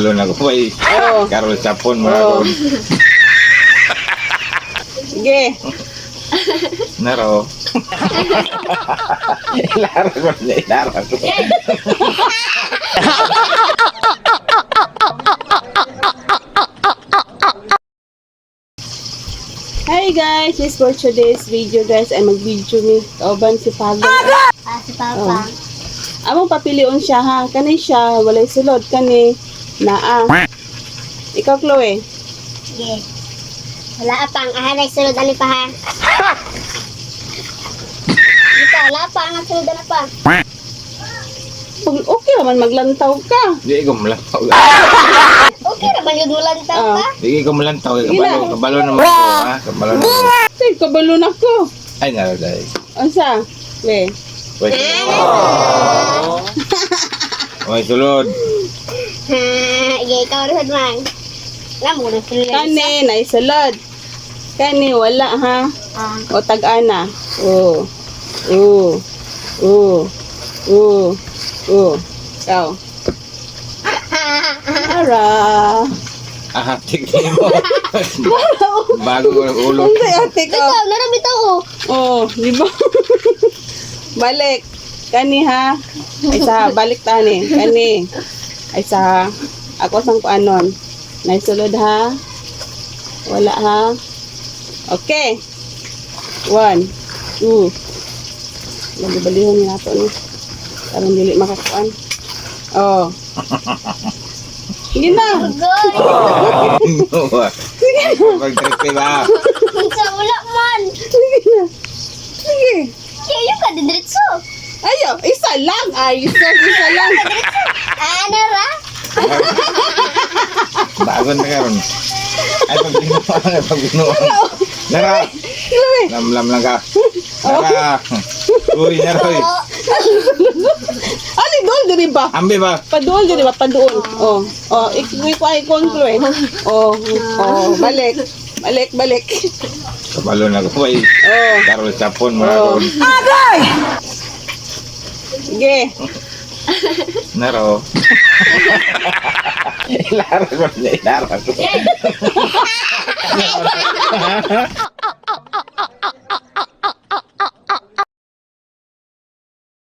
Kabalo na ko ay. Oh. Karol Chapon mo Oh. ako. Sige. Naro. Ilara ko na, ilara ko. Hi guys, this for today's video guys ay mag-video mi. Kauban si Pago. Ah, si Papa. Among papilion siya ha. Kani siya walay sulod kani naa. Ikaw, Chloe. Sige. Wala pa ang ahanay sulod ani pa ha. Dito, wala pa ang sulod ani pa. Pag okay raman maglantaw ka. Di ko malantaw. Okay ra man yun mo lang Ah. ka. Di ko malantaw. Sige Kabalo, na. kabalo naman ko ha. Kabalo naman. Say, kabalo na ko. Ay, naro dahil. Unsa? We. Wait. Oy, sulod. Ha, sige, ikaw rin man. Wala mo na sulod. Kani na sulod. Kani wala ha. Ah. O tag-ana. Oh. Oh. Oh. Oh. Oh. Ikaw. Ara. Ah, tignan mo. Bago ko ng ulo. Unsa ate ko? Ikaw, narami to oh. Oh, di ba? Balik. Kani ha. Ay sa balik tani. Kani. Ay sa ako sang kuanon. Naisulod ha. Wala ha. Okay. One, two. Bali-balihon ni nato ni. Aron dili makakuan. Oh. Sige na. Goy. Pag-trip ba? Sa wala man. Sige na. Sige. Kaya ka diretso. Ayo, isa lang. Ay, isa, isa lang. Ah, nara. Bago na karon. Ay, pag-binuang, ay, pag-binuang. Nara! Chloe. Lam-lam lang ka. Nara! Uy, naroy. Oh. Ali, dool diri ba? Ambi ba? Paduol diri ba? Paduol. Oh. Oh, ikaw ay kon Chloe. Oh, oh, balik. Balik, balik. Kabalo na ko ay. Oh. Karol Chapon mo Oh. ako. Sige. Naro. Ilara ko na, ilara ko.